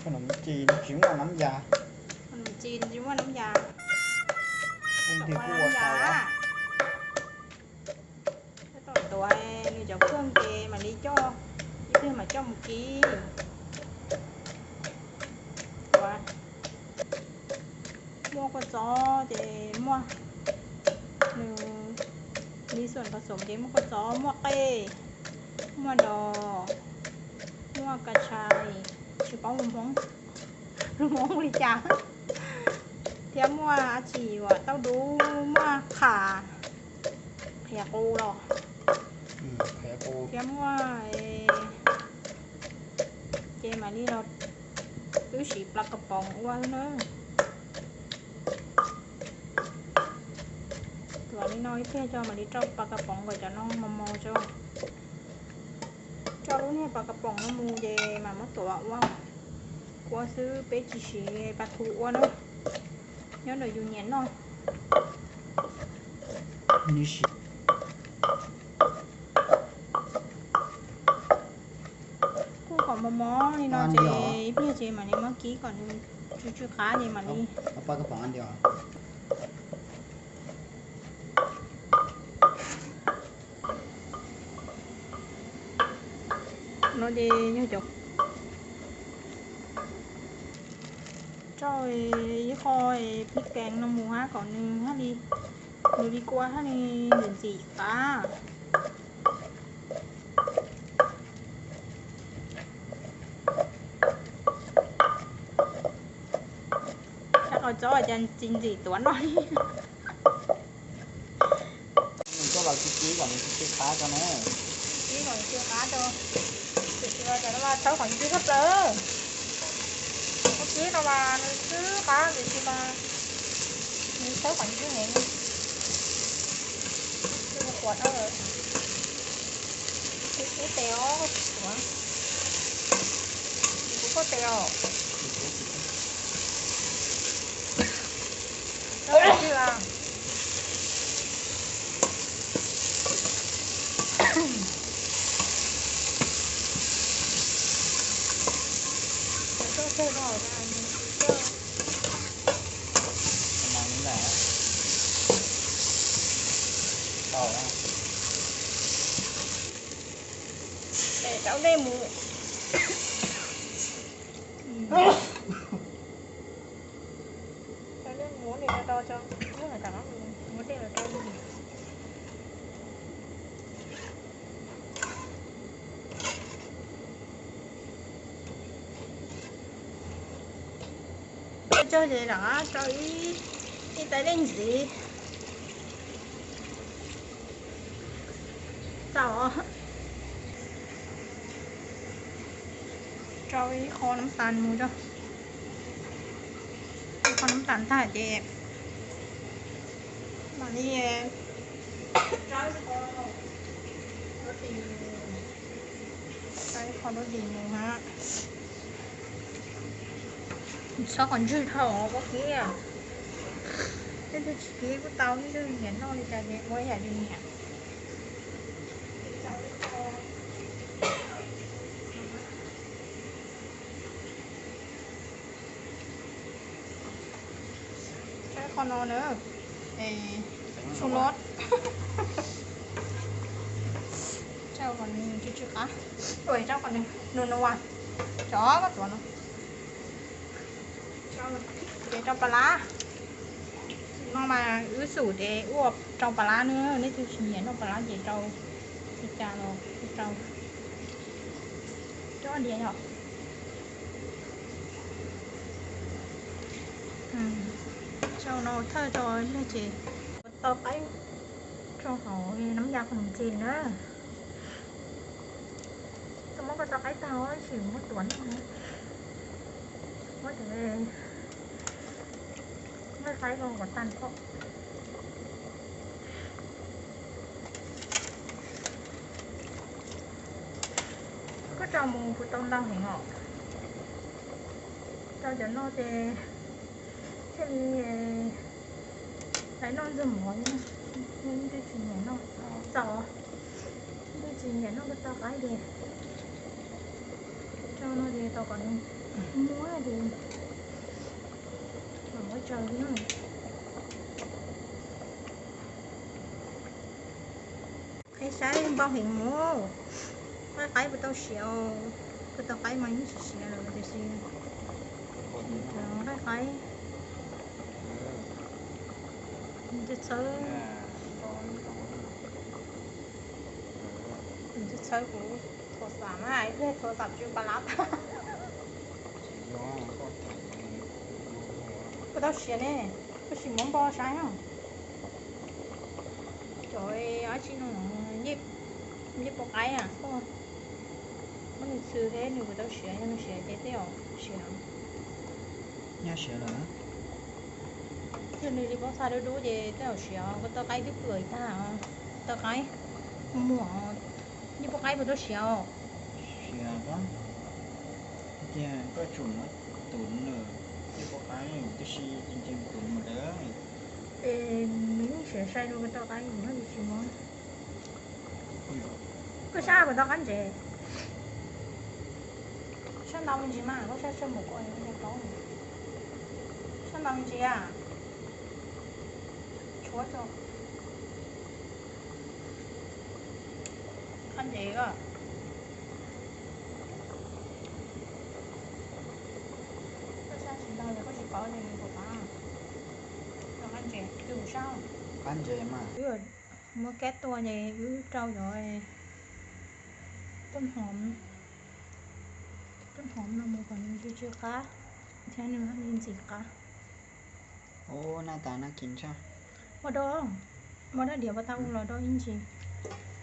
Num ci tsis muaj nam yas. Num ci tsis muaj nam yas. Leej twg kuj ua tau. Tuav nws cov kheej ces mam li coj, ib pliag mam coj mus kib. Tuav, muaj kua txob ces muaj, nws li xuam kos xoom ces muaj kua txob, muaj qej, muaj dos, muaj kas tshais, tsis paub lus Hmoob, lus Hmoob li cas, thiab muaj dab tsi uas tauj dub, muaj qham, qhiav qus los, thiab muaj, ces mam li los wb siv pla kas poos ua xwb na. Tuav li no ib pliag coj mam li rau pla kas poos kom cov no mos mos tso. Coj lub niag pla kas poos no mus ces mam muab tuav ua kua xwb, peb tsis siv pla thu ua na, nyob ntawm yus nyiam noj. Kuj kom mos mos li no ces ib pliag ces mam li muab kib kom nws tsw tsw qab ces mam li. No ces yog cov rau ib qho pib kees no mus hab kom nws hab li, nws li kua hab li ntxim ntxim qab. Sab qau txob cas tsis ntxim tuav noj li. Kib kom nws tsw qab rau, tiam sis mas cov no mas txhawb qhov ncw tshaj plaws. Kib no mas nws tsw qab tiam sis mas nws txhawb qhov ncw heev. Kuv qhuav no, kuv tes os, kuv tes os. Rau dej mus. Rau dej mus, muab dej los rau. Tsawg ces lam rau ib tais dej ntxiv. Tau, rau ib qho nab tas mus, ib qho nab tas tag ces mam li rau ib qho rau ib qho rau dim mus hab. Txhob kom ntswg dhau, kib, leej twg tsis kib kuj tau, leej twg nyiam noj li cas ces ua yam li nyiam. Rau qhov no na, su lod, rau kom nws tsw tsw qab, rau kom nws nua nua, cov koj tuav no. Ces rau pas lab no mas wb xum ces ua rau pas lab na, leej twg tsis nyiam noj pas lab ces rau li cas los rau. Coj diav yom. Rau no thawj rau ib pliag ces ua tau qaib rau hauv nab ya khoom ntxim na. Tau muab ko tau qaib tag tab sis muab tuav noj, muab cov nqaij qaib ko kom tag kom. Kuj rau mus kuj tau ntau heev os. Rau cov no ces thiaj li laiv noj ntxuag mov, leej twg tsis nyiam noj txaus, leej twg tsis nyiam noj ko tau qaib ces rau no ces tau kom nws muab Qhib saib npau heev mus. Nqaij qaib puas tau siav? Kuv tau qaib mas yeej tsis siav lawm tiam sis nqaij qaib txhawb, txhawb kuv thuav xam na, ib pliag thuav xam tsw pas lab tag. Puas tau siav ne? Koj sim muab npo saib os. Cov dab tsi no, ncej puas qaib a? Muab nws txhw thiab nws puas tau siav, yog nws siav ces tej zaum siav. Nyob siav lawm. Yog nws li pob txha dub dub ces tej zaum siav, kuv tau qaib twb pwm tag. Tau qaib muag, ncej puas qaib puas tau siav os? Siav, tias koj tsum muab tus nws ncej puas qaib tib si, tus nws lawm. Es nws yeej siav sai rau kuv tau qaib, kuv tsis muab. Koj sab puas tau qab ntsev? Sab ntau me ntsis mas, koj sab tsawg npaum ko, sab ntau me ntsis a. Tshuab tso. Qab ntsev koj. Koj sab tsis ntau, koj tsis paub li, kuv qab. Qab ntsev, kuv sab. Qab ntsev mas. Wb muab kab tua ces wb rau cov toj hom, toj hom no mus kom nws tsw tsw qab thiab nws li ntxim qab. Ua dab diav puas tau ua los do ib ntsis.